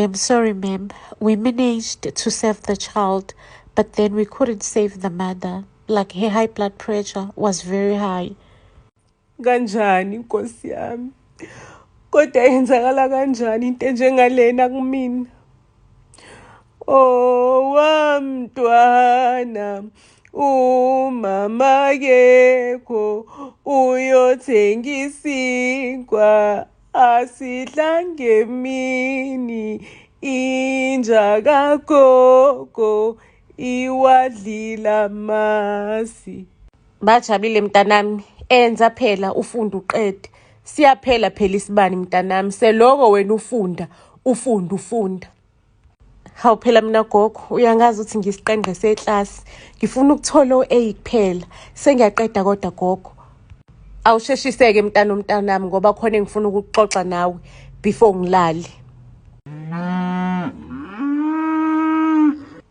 Am sorry, ma'am. We managed to save the child, but then we couldn't save the mother. Like her high blood pressure was very high. Kanjani Nkosi yami? Kodwa yenzakala kanjani into enjengalena kumina? Owamntwana umama kekho uyothenga isinkwa asidla ngemini inja kagogo iwadlila amasi. Bajabulile mntanami, enza phela ufunde uqede. Siyaphela phela isibani mntanami, seloko wena ufunda, ufunda ufunda. Hawu phela mina gogo, uyangazi ukuthi ngisiqengqe seklasi. Ngifuna ukuthola o-A kuphela. Sengiyaqeda kodwa gogo. Awusheshiseke mntana omntanami ngoba khona engifuna ukuxoxa nawe before ngilale.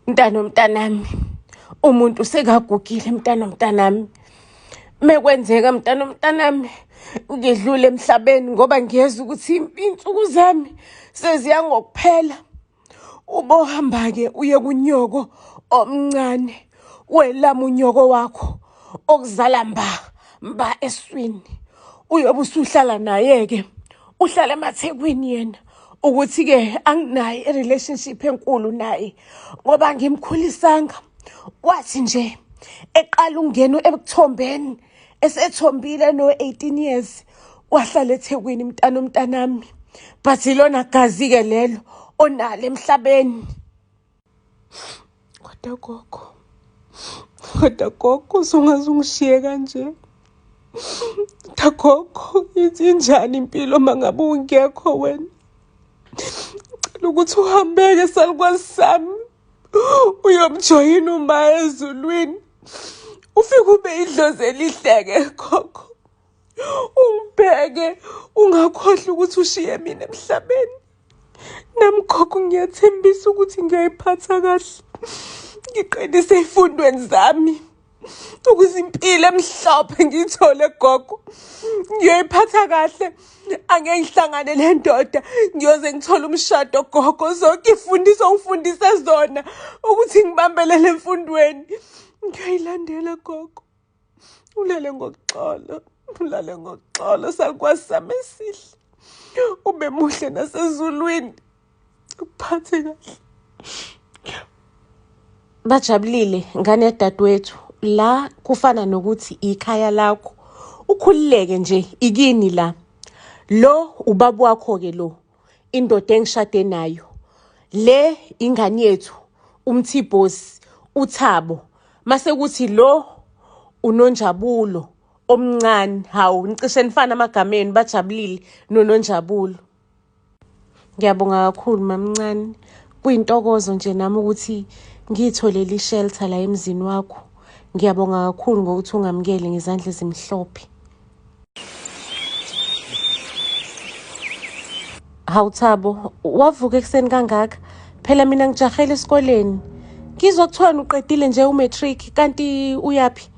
Mntana omntanami, umuntu sekagugile mntana omntanami. Mekwenzeka mntana omntanami ngidlule emhlabeni ngoba ngiyezwa ukuthi iy'nsuku zami seziya ngokuphela. Ubohamba-ke uye kunyoko omncane welama unyoko wakho okuzala mba mba eswini. Uyobe usuhlala naye-ke, uhlala emaThekwini yena. Ukuthi-ke anginayo i-relationship enkulu naye ngoba ngimkhulisanga. Wathi nje eqala ukungena ebuthombeni esethombile no-18 years wahlala eThekwini mntana omntanami. But ilona gazi-ke lelo onalo emhlabeni. Kodwa gogo, kodwa gogo usungaze ungishiye kanje. Kodwa gogo, ithi injani impilo uma ngabe ungekho wena? Ngicela ukuthi uhambeke salukwazi sami uyomjoyina uma ezulwini. Ufike ube idlozi elihle-ke gogo. Ungibheke ungakhohlwa ukuthi ushiye mina emhlabeni. Nami gogo ngiyathembisa ukuthi ngiyayiphatha kahle. Ngiqinise ey'fundweni zami ukuze impilo emhlophe ngiyithole gogo. Ngiyoyiphatha kahle, angeke ngihlangane le ndoda, ngiyoze ngithole umshado gogo. Zonke iy'fundiso ongifundise zona ukuthi ngibambelele emfundweni ngiyoyilandela gogo. Ulale ngokuxolo, ulale ngokuxolo salukwazi sami esihle. Ube muhle nasezulwini, ukuphathe kahle. Bajabulile ngane yadadewethu, la kufana nokuthi ikhaya lakho. Ukhululeke nje ikini la. Lo ubaba wakho-ke lo, indoda engishade nayo. Le ingane yethu, uMthibhosi, uThabo. Mase kuthi lo uNonjabulo omncane. Hawu, nicishe nifane amagameni, bajabulile noNonjabulo. Ngiyabonga kakhulu mamncane. Kuyintokozo nje nami ukuthi ngiyitholele ishelter la emzini wakho. Ngiyabonga kakhulu ngokuthi ungamukele ngezandla ezimhlophe. Hawu Thabo, wavuka ekuseni kangaka? Phela mina ngijahele esikoleni. Ngizwa kuthiwa uqedile nje umatric kanti uyaphi?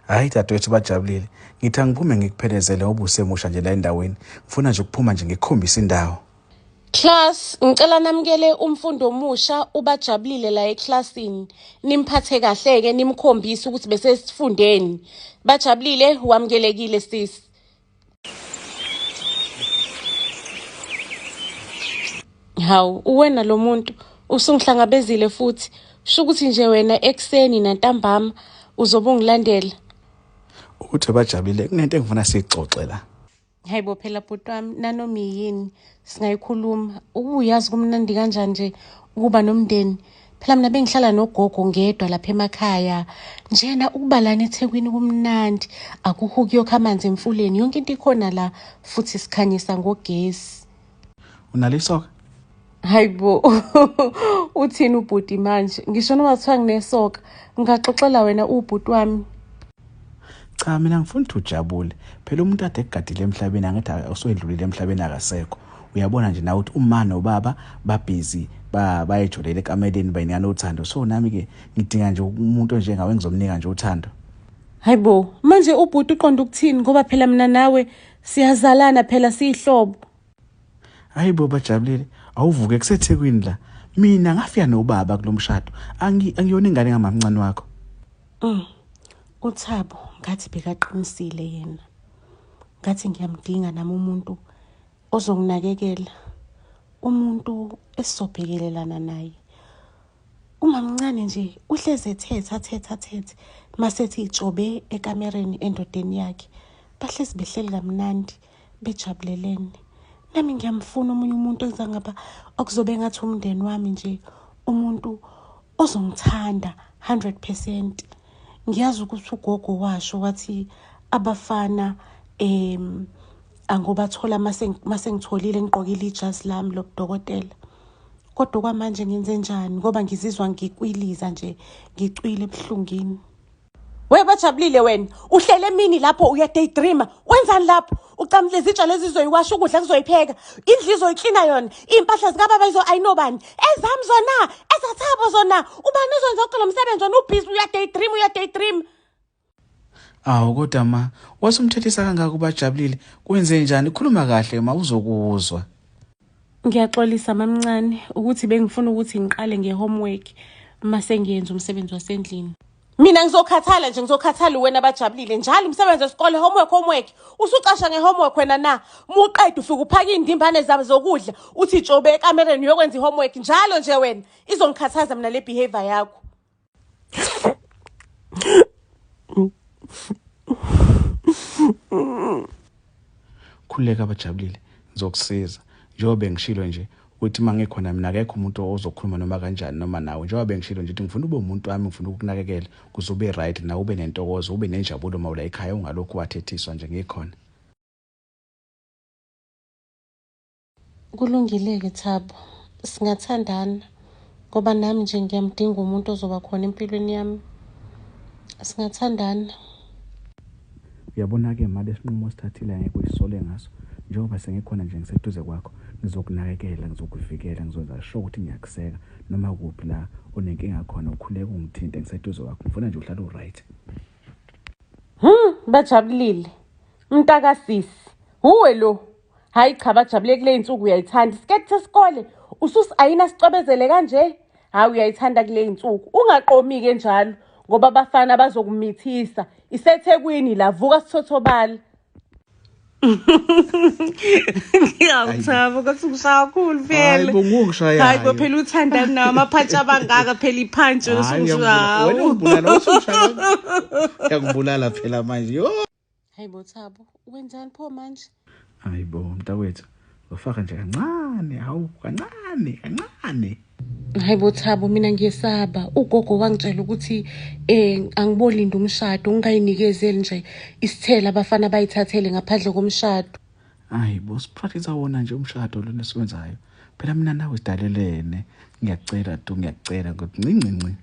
Hhayi dadewethu bajabulile. Ngithi angiphume ngikuphelezele ngoba usemusha nje la endaweni. Ngifuna nje ukuphuma nje ngikukhombise indawo. Class, ngicela namukele umfundi omusha ubajabulile la eklasini. Nimphathe kahle-ke nimkhombise ukuthi bese sifundeni. Bajabulile, wamukelekile sisi. Hawu, uwena lo muntu usungihlangabezile futhi. Sho ukuthi nje wena ekuseni nantambama uzobe ungilandela. Ukuthi bajabulile kunento engifuna siyixoxe la. Hayibo phela bhuti wami, nanoma yini singayikhuluma. Ubuyazi kumnandi kanjani nje ukuba nomndeni. Phela mina bengihlala nogogo ngedwa lapha emakhaya. Njena ukuba lana eThekwini kumnandi, akukho ukuyokha amanzi emfuleni, yonke into ikhona la futhi sikhanyisa ngogesi. Unalo isoka? Hayibo, uthini ubhuti manje? Ngisho noma kuthiwa nginesoka, ngingaxoxela wena ubhuti wami. Cha mina ngifuna ukuthi ujabule. Phela umuntu ade ekugadile emhlabeni angithi usuyedlulile emhlabeni akasekho. Uyabona nje nawe ukuthi uma nobaba babhizi bayejolela ekameleni bayinikana uthando. So nami-ke ngidinga nje umuntu onjengawe engizomnika nje uthando. Hayibo, manje ubhuti uqonda ukuthini ngoba phela mina nawe siyazalana phela siyihlobo. Hayibo bajabulile. Awuvuke kuseThekwini la. Mina ngafika nobaba kulomshado. Angiyona ingane kamamncane wakho. UThabo ngathi bekaqinisile yena. Ngathi ngiyamdinga nami umuntu ozonginakekela. Umuntu esisobhekelelana naye. Umamncane nje uhleze ethetha thetha thethe masethi itshobe ekamereni endodeni yakhe. Bahlezi behleli kamnandi bejabulelene. Nami ngiyamfuna omunye umuntu engizangaba okuzobe ngathi umndeni wami nje, umuntu ozongithanda 100%. Ngiyazi ukuthi ugogo washo wathi abafana angobathola mase ngitholile ngigqokile ijazi lami lobudokotela. Kodwa kwamanje ngenze njani ngoba ngizizwa ngikwiliza nje, ngicwile ebuhlungwini. We bajabulile wena, uhlele emini lapho uya-daydreamer. Wenzani lapho? Ucamule izitsha lezi izoyiwasha, ukudla kuzoyipheka, indlu izoyiklina yona, iy'mpahla zikababa ayinobani, ezami zona, ezaThabo zona, ubani ozokwenza wonke lo msebenzi wena ubhizi uya-daydream, uya-daydream. Awu kodwa ma, wasumthethisa kangaka ubajabulile, kwenze njani? Khuluma kahle ma uzokuzwa. Ngiyaxolisa mamncane ukuthi bengifuna ukuthi ngiqale nge-homework mase ngiyenza umsebenzi wasendlini. Mina ngizokhathala nje, ngizokhathala wena bajabulile njalo umsebenzi wesikole, homework, homework. Usucasha nge-homework wena na? Muqeda ufika uphaka iy'ndimbane zabo zokudla, uthi tshobe ekamereni uyokwenza i-homework njalo nje wena. Izongikhathaza mina le behavior yakho. Khululeka bajabulile, ngizokusiza. Njengoba bengishilo nje ukuthi uma ngikhona mina akekho umuntu ozokhuluma noma kanjani noma nawe. Njengoba bengishilo nje ukuthi ngifuna ube umuntu wami, ngifuna ukukunakekela ukuze ube right nawe, ube nentokozo, ube nenjabulo uma ula ekhaya, ungalokhu wathethiswa nje ngikhona. Kulungile-ke Thabo, singathandana ngoba nami nje ngiyamdinga umuntu ozoba khona empilweni yami. Singathandana. Uyabona-ke ma, lesinqumo osithathile angeke uyisole ngaso. Njengoba sengikhona nje ngiseduze kwakho, ngizokunakekela, ngizokuvikela, ngizokwenza sure ukuthi ngiyakuseka noma kuphi la onenkinga khona, ukhuleke ungithinte ngiseduze kwakho. Ngifuna nje uhlale u-right. Bajabulile. Mntakasisi, uwe lo. Hayi cha bajabule kule insuku uyayithanda. Isiketi sesikole ususi-ayina sicwebezele kanje. Hayi uyayithanda kule insuku. Ungaqomi-ke njalo ngoba abafana bazokumithisa. IseThekwini la, vuka sithothobala. Ngiyawuthaba ukuthi ngishaya kakhulu phela. Hayi bo, nguwe Hayi bo phela uthanda nawo amaphantshi abangaka phela iphantshi Hayi, wena ungibulala, usushaya. Uyangibulala phela manje. Yo. Hayi bo Thabo, wenzani pho manje? Hayi bo mntakwethu, ufaka nje kancane, hawu kancane, kancane. Hayi bo Thabo, mina ngiyesaba. Ugogo wangitshela ukuthi angibolinda umshado, ngingayinikezeli nje isithelo abafana bayithathele ngaphandle komshado. Hayi bo, sipractice wona nje umshado lona esiwenzayo. Phela mina nawe sidalelene. Ngiyacela tu, ngiyacela ukuthi nci nci.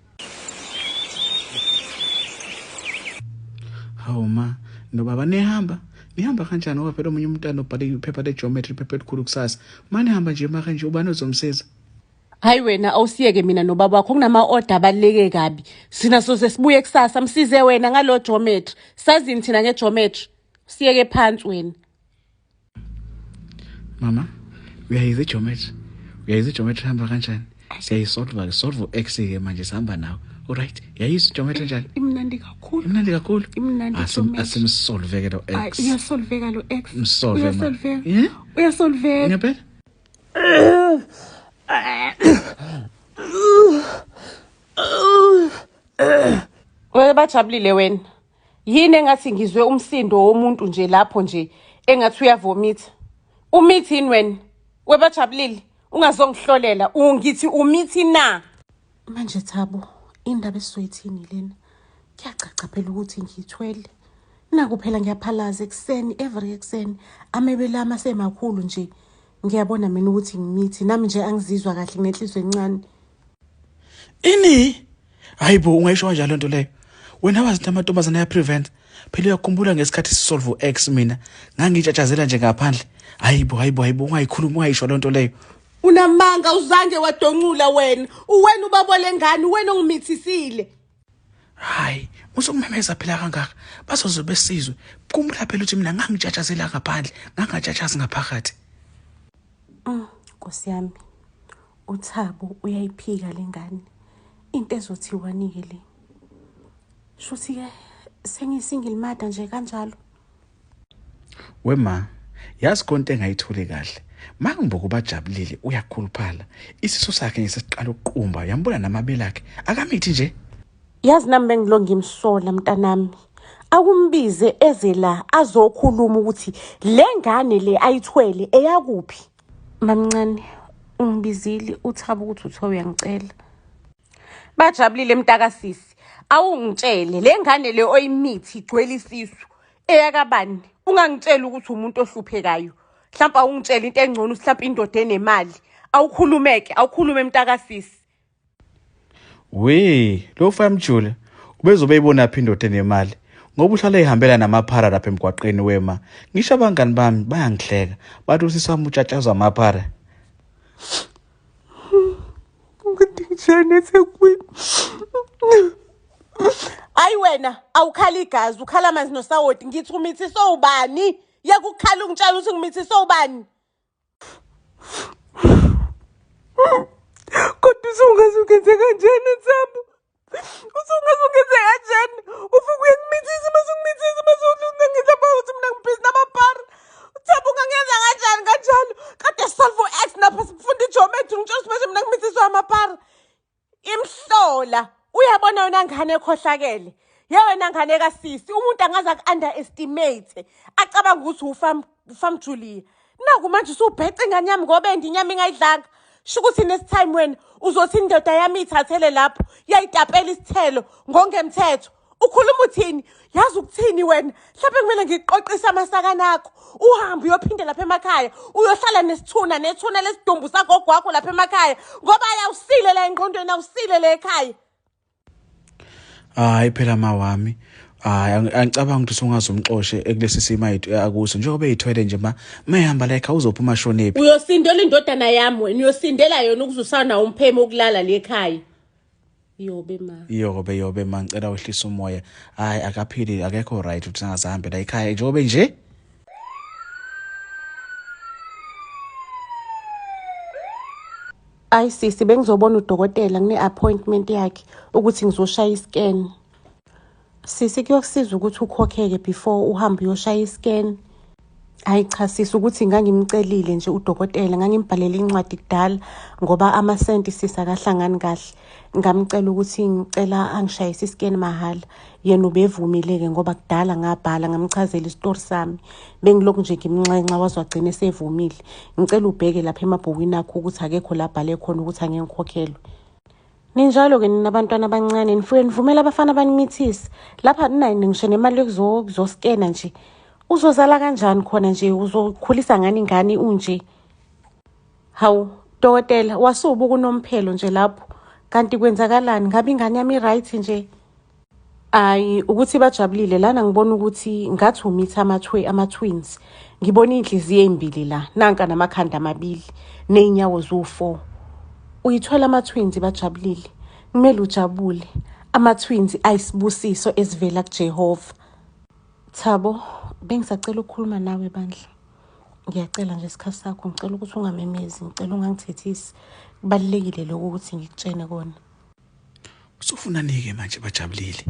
Hawu ma, nobaba nihamba. Nihamba kanjani ngoba phela omunye umntwana ubhale iphepha le-geometry, iphepha elikhulu kusasa. Ma nihamba nje maka nje ubani ozomsiza? Hayi wena awusiyeke mina nobaba wakho, kunama-order abaluleke kabi. Sina soze sibuye kusasa, msize wena ngalo geometry. Sazini thina nge-geometry? Siyeke phansi wena. Mama, uyayiza i-geometry? Uyayiza i-geometry ihamba kanjani? Siyayisolva ke, solve x ke manje sihamba nawe. Alright, yayiza i-geometry njani? Imnandi kakhulu. Imnandi kakhulu? Imnandi i-geometry. Asimsolve ke lo x. Iyasolveka lo x. Msolve ma. Uyasolveka. Yeah? Uyasolveka. Ngempela? Wena bajabulile wena. Yini engathi ngizwe umsindo womuntu nje lapho nje engathi uyavomitha. Umithi yini wena? Webajabulile, ungazongihlolela, ungithi umithi na? Manje Thabo, indaba esizoyithini lena? Kuyacaca phela ukuthi ngithwele. Naku phela ngiyaphalaza ekuseni, every ekuseni. Amebele ami asemakhulu nje. Ngiyabona mina ukuthi ngimithi, nami nje angizizwa kahle, nginenhliziyo encane. Ini? Hayi bo, ungayisho kanjalo lento leyo. Wena wazi ukuthi amantombazane aya-prevent. Phela uyakhumbula ngesikhathi sisolve u-X mina, ngangitshatshazela nje ngaphandle. Hayi bo, hayi bo, hayi bo, ungayikhulumi, ungayisho lento leyo. Unamanga, uzange wadoncula wena. Uwena ubabole ngani, uwena ongimithisile. Hayi, usukumemeza phela kangaka. Bazoze besizwe. Khumbula phela ukuthi mina ngangitshatshazela ngaphandle, ngangatshatshazi ngaphakathi. Nkosi yami. UThabo uyayiphika le ngane. Into ezothiwani-ke le? Shuthi-ke sengiyi-single mother nje kanjalo. Wema, yazi konke engayitholi kahle. Mangibuka ubajabulile uyakhuluphala. Isisu sakhe nje sesiqala ukuqumba, yambona namabele akhe. Akamithi nje. Yazi nami bengilo ngimsola mntanami. Akumbize eze la azokhuluma ukuthi le ngane le ayithwele eyakuphi. Mamncane ungibizile uThabo ukuthi uthiwa uyangicela. Bajabulile mntakasisi. Awungitshele le ngane le oyimithi igcwele isisu eyakabani? Ungangitsheli ukuthi umuntu ohluphekayo. Mhlawumbe awungitshele into engcono mhlawumbe indoda enemali. Awukhulumeke, awukhulume mntakasisi. We, lo Famjule ubezobe eyibona phi indoda enemali? Ngoba uhlala ehambela namaphara lapha emgwaqeni wema. Ngisho abangani bami bayangihleka. Bathi usisi wami utshatshazwa amaphara. Ngidijane eThekwini. Ayi wena awukhala igazi ukhala amanzi nosawoti ngithi umithiswe ubani yeka ukukhala ungitshela ukuthi ngimithiswe ubani Kodwa usungaze ungenze kanjani Thabo? Usungaze ungenze kanjani? Ufike uyangimithisa mase ungimithisa mase ungangenza ukuthi mina ngibhizi namapara. Thabo ungangenza kanjani kanjalo? Kade solve u-x napha sifunda igeometry ngitshela ukuthi manje mina ngimithiswa amapara. Imhlola uyabona yona ngane ekhohlakele. Ye wena ngane kasisi umuntu angaze aku-underestimate acabanga ukuthi ufam ufam Julia. Naku manje usubheca ingane yami ngoba endi inyama ingayidlanga. Sho ukuthi next time wena uzothi indoda yami ithathele lapho yayitapela isithelo ngongemthetho. Ukhuluma uthini? Yazi ukuthini wena? Mhlawumbe kumele ngiqoqise amasakana akho. Uhambe uyophinde lapha emakhaya, uyohlala nesithuna nethuna lesidumbu sagogo wakho lapha emakhaya ngoba ayawusile la engqondweni awusile la ekhaya. Hayi phela mawami. Hayi angicabanga ukuthi usungaze umxoshe ekulesi simo akuso njengoba eyithwele nje ma mayehamba la ekhaya uzophuma shonephi. Uyosindela indodana yami wena, uyosindela yona ukuze usana umpheme okulala le ekhaya. Yobe ma. Yobe yobe ma ngicela wehlisa umoya. Hayi akaphili akekho right ukuthi angaze ahambe la ekhaya njengoba nje. Ayi sisi bengizobona udokotela ngine-appointment yakhe ukuthi ngizoshaya i-scan. Sisi kuyokusiza ukuthi ukhokheke before uhambe uyoshaya i-scan. Hayi cha sisi ukuthi ngangimcelile nje udokotela ngangimbhalele incwadi kudala ngoba amasenti sisi akahlangani kahle. Ngamcela ukuthi ngicela angishayise i-scan mahhala. Yena ubevumile-ke ngoba kudala ngabhala ngamchazela isitori sami. Bengilokhu nje ngimnxenxa waze wagcina esevumile. Ngicela ubheke lapha emabhukwini akho ukuthi akekho la abhale khona ukuthi angeke ngikhokhelwe. Ninjalo-ke nina abantwana abancane nifuye nivumela abafana banimithise. Lapha ninayo ngisho nemali yokuzoskena nje. Uzozala kanjani khona nje uzokhulisa ngani ingane unje? Hawu dokotela wasubuka unomphelo nje lapho. Kanti kwenzakalani? Ngabe ingane yami i-right nje? Ayi ukuthi bajabulile lana ngibona ukuthi ngathi umitha ama-twins. Ngibona iy'nhliziyo ey'mbili la, nanka namakhanda amabili ney'nyawo ziwu-4. Uyithwele ama-twins bajabulile. Kumele ujabule. Ama-twins ayisibusiso esivela kuJehova. Thabo, bengisacela ukukhuluma nawe bandla. Ngiyacela nje isikhathi sakho, ngicela ukuthi ungamemezi, ngicela ungangithethisi. Kubalulekile lokho ukuthi ngikutshene kona. Usufunani-ke manje bajabulile?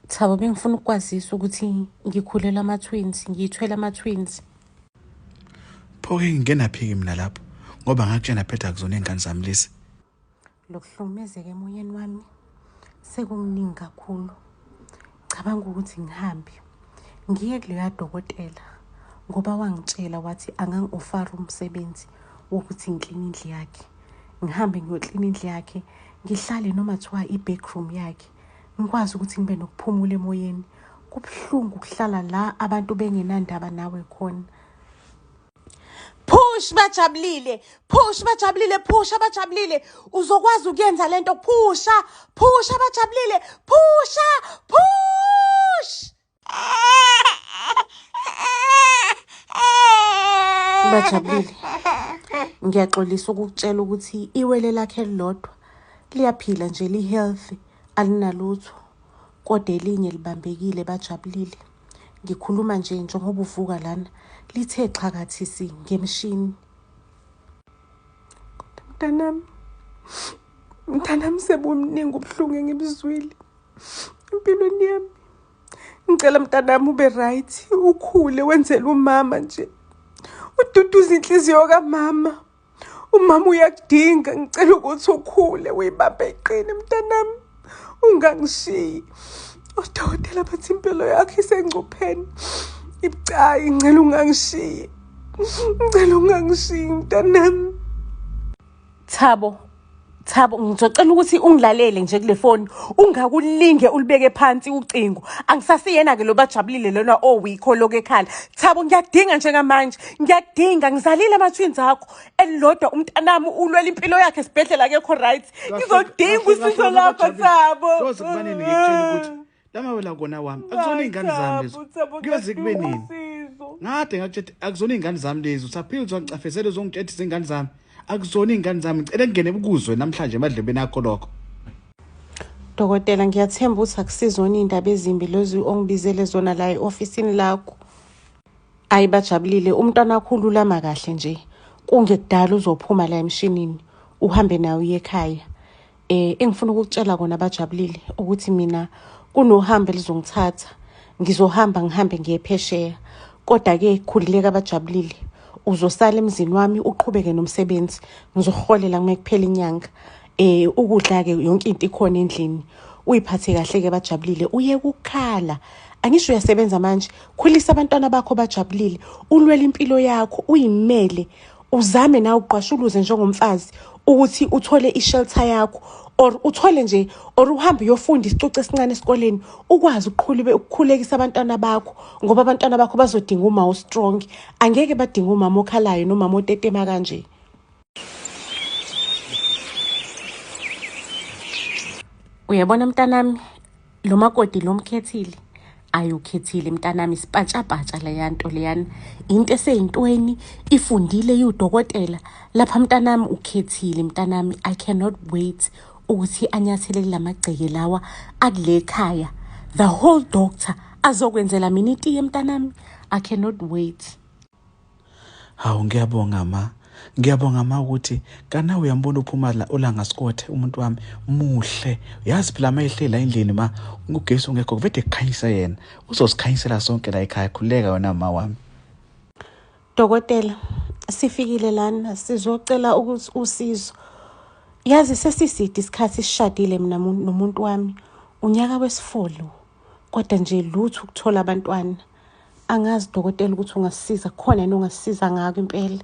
Thabo, bengifuna ukukwazisa ukuthi ngikhulelwe ama-twins, ngiyithwele ama-twins. Pho-ke ngingenaphi-ke mina lapho? Ngoba ngakutshena phela akuzona iy'ngane zami lezi. Lokuhlukumezeka emoyeni wami sekukuningi kakhulu. Cabanga ukuthi ngihambe ngiye kuleya dokotela ngoba wangitshela wathi angangi-ofara umsebenzi wokuthi ngikline indlu yakhe. Ngihambe ngiyoklina indlu yakhe, ngihlale noma kuthiwa i-backroom yakhe. Ngikwazi ukuthi ngibe nokuphumula emoyeni. Kubuhlungu ukuhlala la abantu bengenandaba nawe khona. Push bajabulile, push bajabulile, push abajabulile. Uzokwazi ukuyenza lento, phusha, phusha abajabulile, phusha, push. Bajabulile. Ngiyaxolisa ukukutshela ukuthi iwele lakhe elilodwa liyaphila nje li-healthy alinalutho kodwa elinye libambekile bajabulile. Ngikhuluma nje njengoba uvuka lana lithe xhakathisi ngemishini. Mntanami, mntanami, sebumningi ubuhlungu engibuzwile empilweni yami. Ngicela mntanami ube right, ukhule wenzele umama nje, ududuze inhliziyo kamama. Umama uyakudinga. Ngicela ukuthi ukhule uyibambe iqine mntanami, ungangishiyi. Odokotela bathi impilo yakho isengcupheni, ibucayi. Ngicela ungangishiyi, ngicela ungangishiyi mntanami. Thabo, Thabo, ngizocela ukuthi ungilalele nje kule foni, ungakulinge ulibeke phansi ucingo. Angisasiyena-ke lo bajabulile lona owikho lokhu ekhala. Thabo, ngiyakudinga njengamanje, ngiyakudinga. Ngizalile ama-twins akho, elilodwa umntanami ulwela impilo yakhe esibhedlela, akekho right. Ngizodinga usizo lakho, Thabo. Koze kubanini ngikutshela ukuthi lamawela kona wami akuzona iy'ngane zami lezo? Thabo, Kuyoze kube ngiyadinga nini? usizo. Ngade ngakutshela akuzona iy'ngane zami lezi. Usaphila uzongicafezela, uzongitshela izingane zami akuzona iy'ngane zami. Ngicela kungene ukuzwe namhlanje emadlebeni akho lokho. Dokotela, ngiyathemba ukuthi akusizona iy'ndaba ezimbi lezi ongibizele zona la e-ofisini lakho. Ayi bajabulile, umntwana wakho ululama kahle nje. Kungekudala uzophuma la emshinini, uhambe nawe uye ekhaya. Engifuna ukukutshela kona bajabulile ukuthi mina kunohambo elizongithatha. Ngizohamba ngihambe ngiye phesheya. Kodwa-ke khululeka bajabulile. Uzosala emzini wami uqhubeke nomsebenzi. Ngizokuholela uma kuphela inyanga. Ukudla-ke yonke into ikhona endlini. Uyiphathe kahle-ke bajabulile, uye kukhala. Angisho uyasebenza manje, khulisa abantwana bakho bajabulile, ulwele impilo yakho, uyimele, uzame nawe uqwashuluze njengomfazi ukuthi uthole i-shelter yakho or uthole nje or uhambe uyofunda isicucu esincane esikoleni, ukwazi ukukhulekisa abantwana bakho, ngoba abantwana bakho bazodinga uma o-strong, angeke badinge umama okhalayo nomama otetema kanje. Uyabona mntanami, lo makoti lo mkhethile, ayukhethile mntanami, isipatshapatsha leya nto leyana, into eseyintweni, ifundile, iwudokotela lapha mntanami, ukhethile mntanami. I cannot wait ukuthi anyathele kulamagceke lawa akule khaya, the whole doctor azokwenzela mina itiye mntanami. I cannot wait. Hawu, ngiyabonga ma, ngiyabonga ma ukuthi kana uyambona uphuma la olanga sikothe umuntu wami muhle. Yazi phela uma ehleli la endlini ma, ugesi ungekho kuvede kukhanyisa yena, uzosikhanyisela sonke la ekhaya. Khululeka wena ma wami. Dokotela, sifikile lana sizocela ukuthi usizo. Yazi sesiside isikhathi sishadile mina nomuntu wami, unyaka wesifolo, kodwa nje lutho ukuthola abantwana. Angazi dokotela ukuthi ungasisiza khona yini, ungasisiza ngako impela.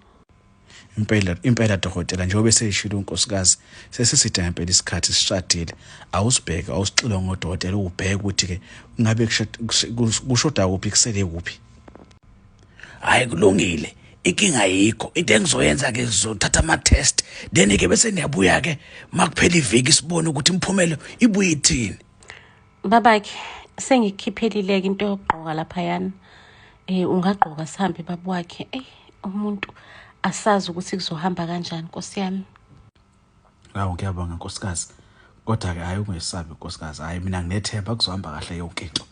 Impela impela dokotela, njengoba eseyishilo unkosikazi, sesiside ngempela isikhathi sishadile. Awusibheke, awusixilonge ngodokotela, ubheke ukuthi-ke ngabe kushoda kuphi, kusele kuphi. Hayi kulungile, inkinga ayikho. Into engizoyenza-ke, ngizothatha ama-test, then-ke bese niyabuya-ke uma kuphela iviki, sibone ukuthi imiphumelo ibuye ithini. Babakhe, sengikukhiphelile-ke into yokugqoka laphayana. Ungagqoka sihambe baba wakhe. Eyi, umuntu asazi ukuthi kuzohamba kanjani Nkosi yami. Hawu, ngiyabonga nkosikazi, kodwa-ke hhayi ungesabi nkosikazi, hhayi mina nginethemba kuzohamba kahle yonke into.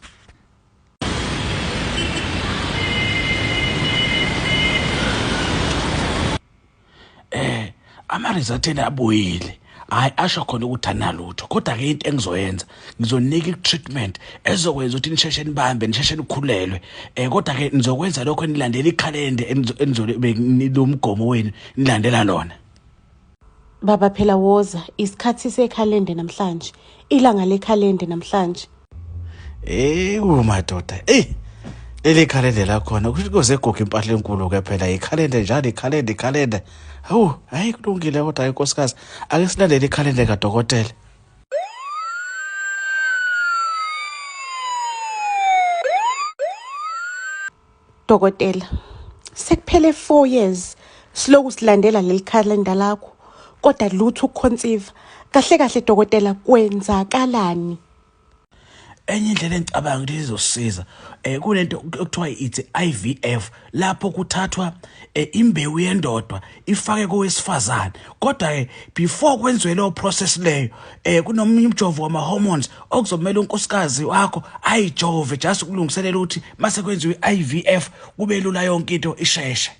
Ama-result enu abuyile, hhayi asho khona ukuthi analutho, kodwa-ke into engizoyenza, ngizonika i-treatment ezokwenza ukuthi nisheshe nibambe, nisheshe nikhulelwe. Kodwa-ke nizokwenza lokho nilandela ikhalende enizobe lo mgomo wenu nilandela lona. Baba phela woza, isikhathi sekhalende namhlanje, ilanga lekhalende namhlanje. Ewu madoda, eyi leli khalende lakhona kusho kuze guga impahla enkulu-ke phela, ikhalende njalo, ikhalende, ikhalende. Hawu, hhayi kulungile, kodwa hayi nkosikazi, ake silandele ikhalende kadokotela. Dokotela, sekuphele 4 years siloku silandela leli khalenda lakho, kodwa lutho ukuconceive. Kahle kahle dokotela, kwenzakalani? Enye indlela engicabanga ukuthi izosiza, kunento okuthiwa ithi IVF, lapho kuthathwa imbewu yendoda ifake kowesifazane. Kodwa ke before kwenziwe leyo process leyo, kunomunye umjovo wama hormones okuzomela unkosikazi wakho ayijove, just ukulungiselela ukuthi mase kwenziwe i-IVF kube lula yonke into isheshe.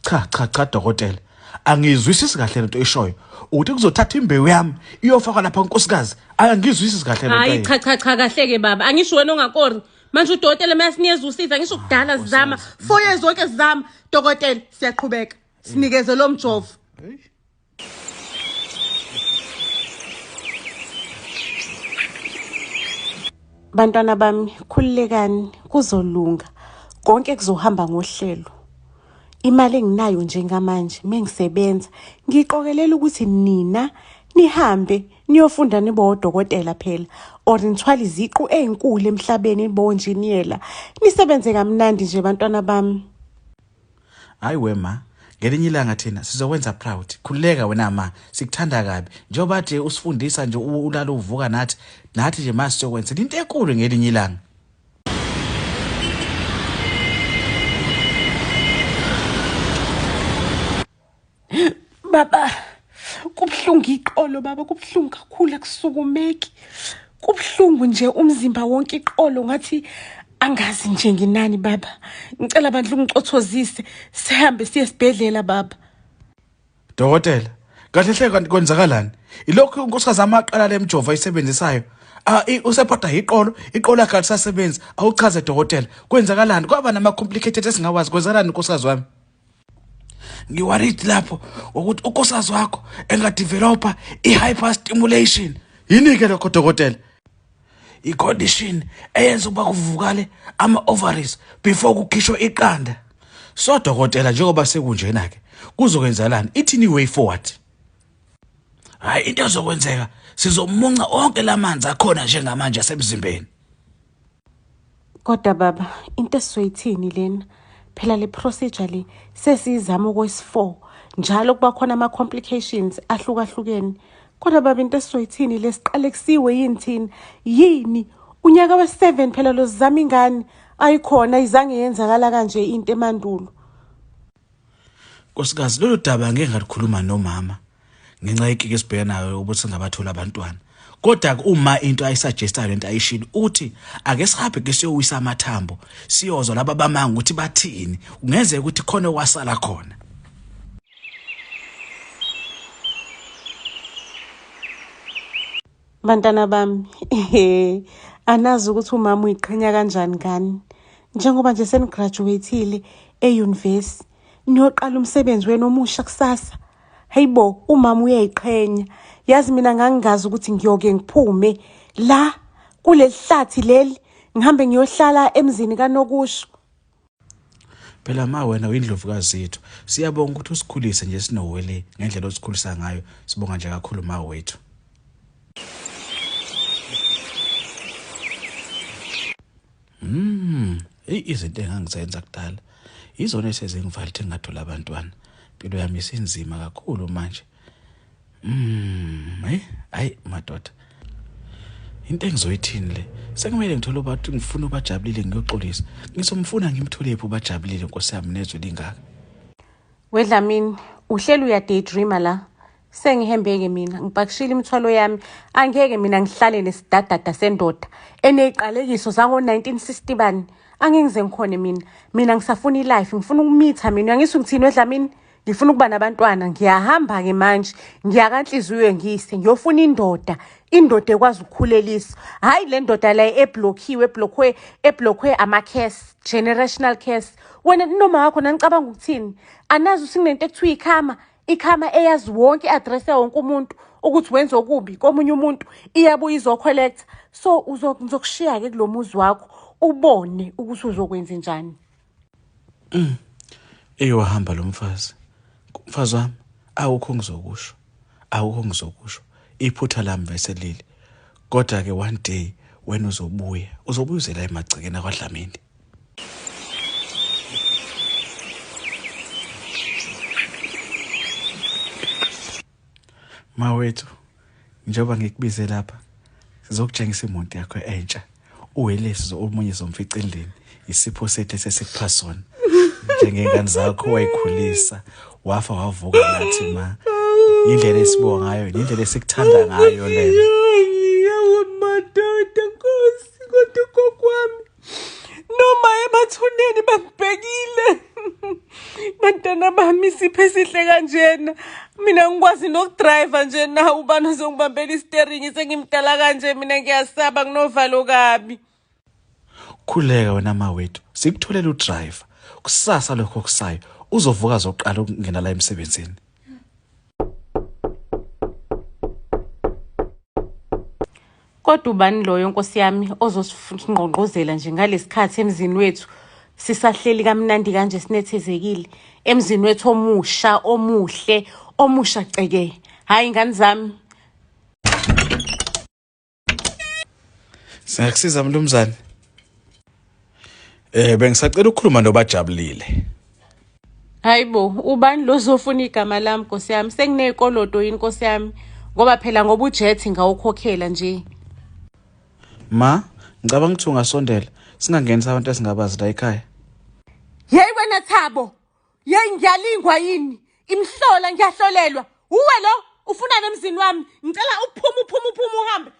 Cha cha cha dokotela, Angizwisisi kahle lento oyishoyo. Uthi kuzothatha imbewu yami iyofakwa lapha nkosikazi. Angizwisisi kahle lento. Hayi cha cha cha kahle ke baba. Angisho wena ongakori. Manje udokotela mayasinikeza usizo angisho kudala sizama 4 years zonke sizama. Dokotela siyaqhubeka. Sinikeze lo mjovo. Bantwana bami khululekani kuzolunga. Konke kuzohamba ngohlelo. Imali enginayo njengamanje mengisebenza ngiqokelela ukuthi nina nihambe niyofunda nibe odokotela phela or nithwale iziqu ezinkulu emhlabeni nibe onjiniyela nisebenze kamnandi nje bantwana bami. Hayi wema, ngelinye ilanga thina sizokwenza proud. Khululeka wena ma, sikuthanda kabi. Njengoba nje usifundisa nje ulala uvuka nathi, nathi nje ma sizokwenza into enkulu ngelinye ilanga. Baba, kubuhlungu iqolo baba, kubuhlungu kakhulu akusukumeki. Kubuhlungu nje umzimba wonke iqolo ngathi angazi nje nginani baba. Ngicela bandla ungicothozise sihambe siye esibhedlela baba. Dokotela, kahle hle kanti kwenzakalani? Ilokhu unkosikazi amaqala lemjovo ayisebenzisayo. Usephatha iqolo, iqolo lakhe alisasebenzi. Awuchaze dokotela, kwenzakalani? Kwaba nama complicated esingawazi, kwenzakalani unkosikazi wami? Ngiworried lapho ukuthi unkosikazi wakho engadevelopa i-hyperstimulation. Yini ke lokho dokotela? I-condition eyenza ukuba kuvukale ama-ovaries before kukhishwe iqanda. So dokotela njengoba sekunjena ke kuzokwenzakalani? Ithini way forward? Hayi into ezokwenzeka sizomunca onke lamanzi akhona njengamanje asemzimbeni. Kodwa baba into esizoyithini lena? Phela le procedure le sesizama okwesi-4 njalo kuba khona ama complications ahlukahlukene. Kodwa baba into esizoyithini le siqale kusiwe yini thina? Yini unyaka we-7 phela lo sizama ingane ayikhona izange yenzakala kanje into emandulo. Nkosikazi lolu daba ngeke ngalikhuluma nomama ngenxa yenkinga esibhekana nayo ukuthi singabathola abantwana. Kodwa uma into ayisuggestayo lento ayishilo uthi ake sihambe ke siyowisa amathambo siyozwa laba bamanga ukuthi bathini, kungenzeka ukuthi khona okwasala khona. Bantwana bami, anazi ukuthi umama uyiqhenya kanjani ngani. Njengoba nje senigraduateile e-university niyoqala umsebenzi wenu omusha kusasa. Hayibo, umama uyayiqhenya. Yazi mina ngangingazi ukuthi ngiyoke ngiphume la kuleli hlathi leli ngihambe ngiyohlala emzini kaNokusho. Phela ma wena uyindlovukazi yethu. Siyabonga ukuthi usikhulise nje sinowele ngendlela osikhulisa ngayo. Sibonga nje kakhulu ma wethu. Izinto engangizenza kudala izona esezingivala ukuthi ngingathola abantwana. Impilo yami isinzima kakhulu manje. Hayi madoda. Into engizoyithini le? Sekumele ngithole abantu ngifuna ubajabulile ngiyoxolisa. Ngizomfuna ngimthole phi ubajabulile Nkosi yami nezwe lingaka. Wedlamini, uhleli uya daydreamer la. Sengihembeke mina, ngipakishile imithwalo yami. Angeke mina ngihlale nesidadada sendoda eneziqalekiso zango 1960 bani. Angeke ngize ngikhone mina. Mina ngisafuna ilife, ngifuna ukumitha mina. Angisho ngithini wedlamini? Ngifuna ukuba nabantwana, ngiyahamba ke manje. Ngiyakanhliziyo ngiyise, ngiyofuna indoda, indoda ekwazi ukukhulelisa. Hayi le ndoda la eblockiwe, eblockwe ama curse, generational curse. Wena noma wakho nanicabanga ukuthini? Anazi usinento ekuthiwa ikhama, ikhama eyazi wonke iaddress yawonke umuntu ukuthi wenza okubi komunye umuntu, iyabuya izocollecta. So ngizokushiya ke kulomuzi wakho ubone ukuthi uzokwenza njani. Eyowahamba lo mfazi. Mfazi wami, awukho ngizokusho. Awukho ngizokusho. Iphutha lami vese leli. Kodwa ke one day wena uzobuya. Uzobuyuzela emagcekeni akwaDlamini. Mawethu, njengoba ngikubize lapha, sizokutshengisa imoto yakho entsha. Uwelesi omunye zomfica endlini. Isipho sethu esesikupha sona. Njengengane zakho wayikhulisa, wafa wavuka nathi ma. Indlela esibonga ngayo, indlela esikuthanda ngayo lena. Yawo madoda Nkosi, kodwa gogo wami noma emathuneni bangibhekile. Bantwana bami, isipho esihle kanjena. Mina ngikwazi nokudrayiva nje na ubani ozongibambela isiteringi sengimdala kanje mina ngiyasaba nginovalo kabi. Khuleka wena mawethu, sikutholele udriver. Kusasa lokho kusayo uzovuka azoqala ukungena la emsebenzini. Kodwa ubani loyo nkosi yami ozosingqongqozela nje ngalesikhathi emzini wethu sisahleli kamnandi kanje sinethezekile emzini wethu omusha omuhle omusha ceke. Hayi ngani zami. Singakusiza mnumzane? Bengisacela ukukhuluma nobajabulile. Hayibo, ubani lo ozofuna igama lami nkosi yami? Senginey'koloto yini nkosi yami? Ngoba phela ngoba ujet ngawukhokhela nje. Ma, ngicabanga ukuthi ungasondela. Singangenisa abantu esingabazi la ekhaya. Yeyi wena Thabo, yeyi ngiyalingwa yini? Imhlola ngiyahlolelwa. Uwe lo ufunani emzini wami? Ngicela uphume uphume uphume uhambe.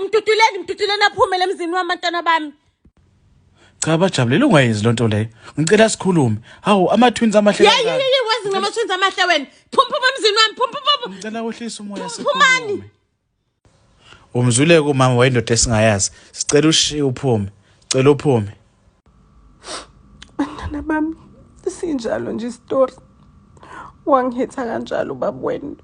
Mduduleni mduduleni aphumele emzini wami bantwana bami. Cha bajabulile ungayenzi lonto leyo. Ngicela sikhulume. Hawu ama-twins amahle Yeyi kangaka. yeyi wazi ngama-twins amahle wena. Phuma phuma emzini wami, phuma phuma phuma. Ngicela wehlise umoya Phumani. sikhulume. Umzuleke umama wayindoda esingayazi. Sicela ushiye uphume. Sicela uphume. Bantwana bami, sinjalo nje isitori. Wangihitha kanjalo ubaba wenu.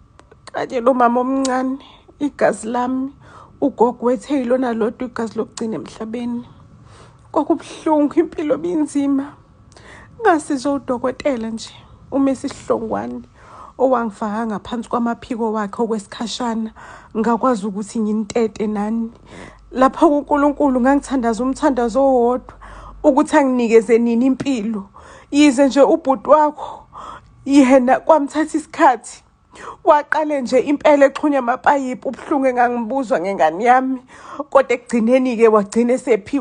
Kanye lo mama omncane, igazi lami, ugogo wethe yilona lodwa igazi lokugcina emhlabeni. Kwakubuhlungu, impilo binzima. Ngasizwa udokotela nje, uMesi Hlongwane, owangifaka ngaphansi kwamaphiko wakhe okwesikhashana, ngakwazi ukuthi nginitete nani. Lapha kuNkulunkulu ngangithandaza umthandazo owodwa ukuthi anginikeze nini impilo. Yize nje ubhuti wakho yena kwamthatha isikhathi waqale nje impela exhunywa amapayipi ubuhlungu engangibuzwa ngengane yami, kodwa ekugcineni-ke wagcina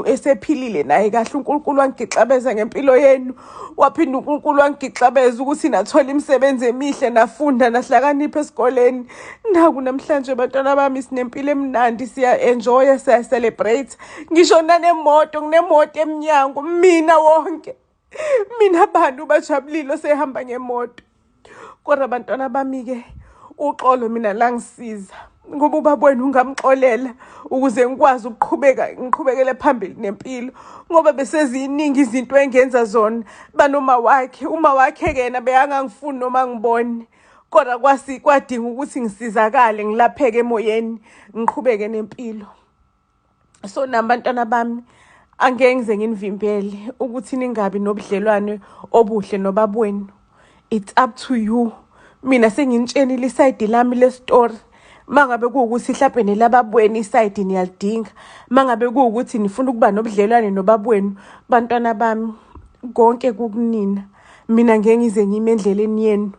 esephilile naye kahle. uNkulunkulu wangigixabeza ngempilo yenu, waphinda uNkulunkulu wangigixabeza ukuthi nathola imisebenzi emihle, nafunda nahlakanipha esikoleni. Naku namhlanje bantwana bami sinempilo emnandi, siya-enjoya, siya-celebrate, ngisho nanemoto, nginemoto emnyango mina wonke mina bantu bajabulile osehamba ngemoto. Kodwa bantwana bami-ke uxolo mina langisiza ngoba ubaba wenu ungamxolela ukuze ngikwazi ukuqhubeka ngiqhubekele phambili nempilo, ngoba beseziningi izinto engenza zona banoma wakhe. Uma wakhe-ke yena bekangangifuni noma ngibone, kodwa kwadinga ukuthi ngisizakale ngilapheke emoyeni ngiqhubeke nempilo. So nami bantwana bami angeke ngize nginivimbele ukuthi ningabi nobudlelwane obuhle nobaba wenu. It's up to you. Mina senginitshenile isayidi lami le-story. Mangabe kuwukuthi hlampe nelababa wenu isayidi niyalidinga, mangabe kuwukuthi nifuna ukuba nobudlelwane nobaba wenu, bantwana bami konke kukunina. Mina ngeke ngize ngime endleleni yenu.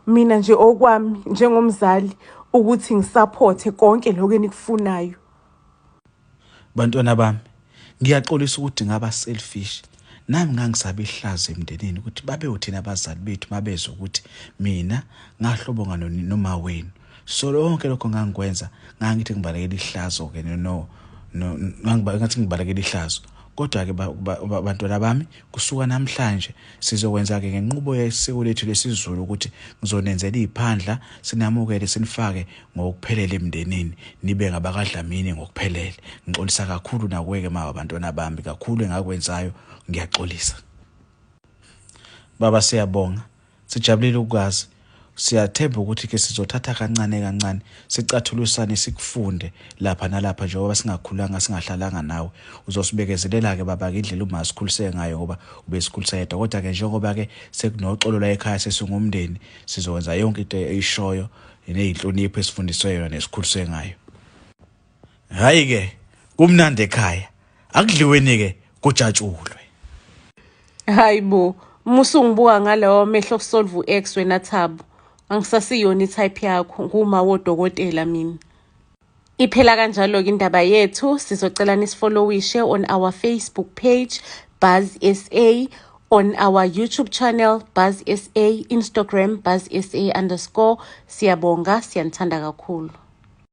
Mina nje okwami njengomzali ukuthi ngisupporte konke lokho enikufunayo. Bantwana bami, ngiyaxolisa ukuthi ngaba selfish. Nami ngangisaba ihlazo emndenini ukuthi babe uthina abazali bethu mabezwe ukuthi mina ngahlobonga noma wenu. So lonke lokho ngangikwenza ngangithi ngibalekela ihlazo ke no ngathi ngibalekela ihlazo. Kodwa ke bantwana bami kusuka namhlanje sizokwenza ke ngenqubo yesiko lethu lesiZulu ukuthi ngizonenzela iziphandla sinamukele sinifake ngokuphelele emndenini nibe ngabakadlamini ngokuphelele. Ngixolisa kakhulu nakuweke ma abantwana bami kakhulu engakwenzayo, ngiyaxolisa. Baba siyabonga, sijabulile ukwazi. Siyathemba ukuthi ke sizothatha kancane kancane sicathulisane sikufunde lapha nalapha njengoba singakhulanga singahlalanga nawe. Uzosibekezelela ke baba ke indlela uma sikhulise ngayo ngoba ubesikhulisa yedwa. Kodwa ke njengoba ke sekunoxolo la ekhaya sesingumndeni sizokwenza yonke into eyishoyo nezinhlonipho esifundiswe yona nesikhuliswe ngayo. Hayi ke kumnandi ekhaya, akudliweni ke kujatshulwe. Hayibo, musungibuka ngalawo mehlo okusolve u-ex wena Thabo. Angisasiyona i-type yakho, nguma wodokotela mina. Iphela kanjalo-ke indaba yethu. Sizocela nisifollowishe on our Facebook page Buzz SA, on our YouTube channel Buzz SA, Instagram Buzz SA _. Siyabonga, siyanithanda kakhulu.